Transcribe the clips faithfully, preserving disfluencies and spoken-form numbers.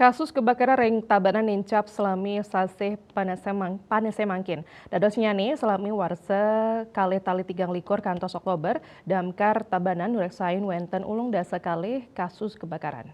Kasus kebakaran ring Tabanan nincap salami sasih panese mang-, panese mangkin. Dadosnyane salami warsa kalih tali tigang likur kantos Oktober, Damkar Tabanan nureksain wenten ulung dasa kalih kasus kebakaran.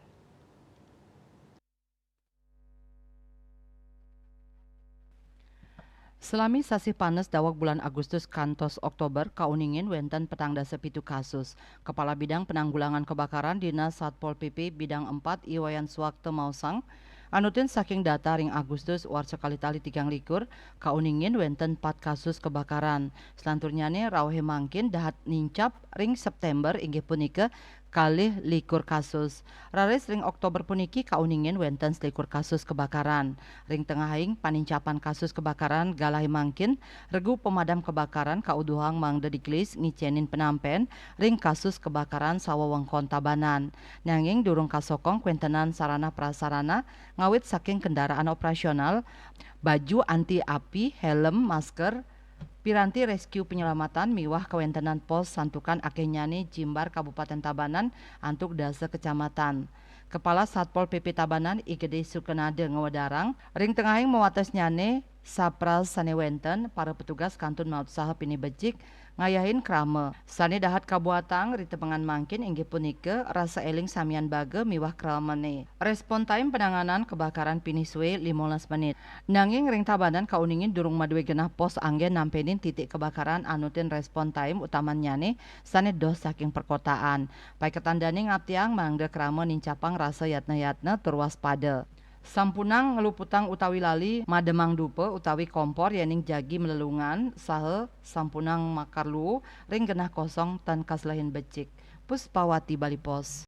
Salami sasih panes daweg bulan Agustus kantos Oktober, kauningin wenten petang dasa pitu kasus. Kepala Bidang Penanggulangan Kebakaran Dinas Satpol P P Bidang empat I Wayan Suwakta maosang, anutin saking data ring Agustus warsa kalih tali tigang likur, kauningin wenten pat kasus kebakaran. Selanturnyane rauhe mangkin dahat nincap ring September inggih punika kalih likur kasus. Raris ring Oktober puniki kauningin wenten selikur kasus kebakaran. Ring tengahing panincapan kasus kebakaran galahe mangkin, regu pemadam kebakaran kauduhang mangda digelis ngicenin penampen ring kasus kebakaran sawewengkon Tabanan. Nanging durung kasokong kwentenan sarana prasarana ngawit saking kendaraan operasional, baju anti api, helm, masker, piranti rescue penyelamatan miwah kawentenan pos santukan akehnyane jimbar Kabupaten Tabanan antuk dasa kecamatan. Kepala Satpol P P Tabanan I Gede Sukenada ngwedarang, ring tengahing mawatesnyane sapras sane wenten, para petugas kantun mautsaha pinih becik ngayahin krama. Sane dahat kabuatang ritepengan mangkin inggih punika rasa eling samian baga miwah kramane. Respon time penanganan kebakaran pinih suwe limolas menit. Nanging ring Tabanan kauningin durung madue genah pos anggen nampenin titik kebakaran anutin respon time utamannyane sane dos saking perkotaan. Paiketan dane ngaptiang mangda krama nincapang rasa yatna-yatna tur waspada. Sampunang ngluputang utawi lali mademang dupa utawi kompor yening jagi malelungan saha sampunang makar luu ring genah kosong tan kaselehin becik. Puspawati, Bali Post.